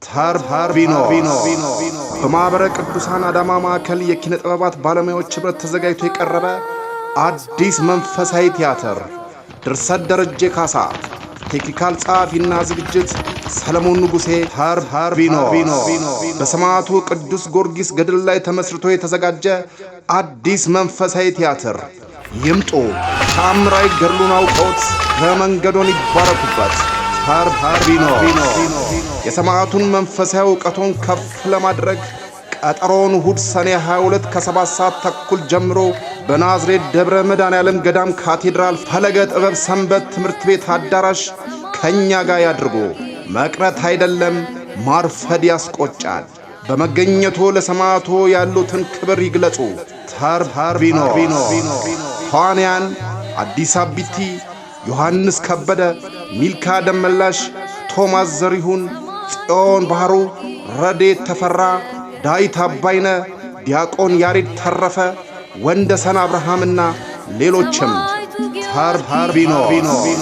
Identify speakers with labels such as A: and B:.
A: ተርቢኖስ በማኅበረ ቅዱሳን አዳማ ማዕከል የኪነ ጥበባት ባለሙያዎች ኅብረት ተዘጋጅቶ የቀረበ አዲስ መንፈሳዊ ቲያትር። ድርሰት ደረጀ ካሳ፣ technical ጸሐፊና ዝግጅት ሰለሞን ንጉሴ። ተርቢኖስ በሰማዕቱ ቅዱስ ጊዮርጊስ ገድል ላይ ተመስርቶ የተዘጋጀ አዲስ መንፈሳዊ ቲያትር። ይምጡ፣ ተአምራዊ ገድሉን አውቀውት በመንገዶን ይባረኩበት። ተርቢኖስ የሰማዕቱን መንፈሳዊ እውቀቶን ከፍ ለማድረግ ቀጠሮውን እሁድ ሰኔ 22 ከ7 ሰዓት ተኩል ጀምሮ በናዝሬት ደብረ መድኃኔዓለም ገዳም ካቴድራል ፈለገ ጥበብ ሰንበት ትምህርት ቤት አዳራሽ ከእኛ ጋር ያድርጉ። መቅረት አይደለም፣ ማርፈድ ያስቆጫል። በመገኘቶ ለሰማዕቶ ያሉትን ክብር ይግለጹ። ተርቢኖስ። ተዋንያን አዲስ አቢቲ፣ ዮሐንስ ከበደ፣ ሚልካ ደመላሽ፣ ቶማስ ዘሪሁን፣ ጽዮን ባህሩ፣ ረዴት ተፈራ፣ ዳዊት አባይነ፣ ዲያቆን ያሬድ ተረፈ፣ ወንደሰን አብርሃምና ሌሎችም። ተርቢኖስ።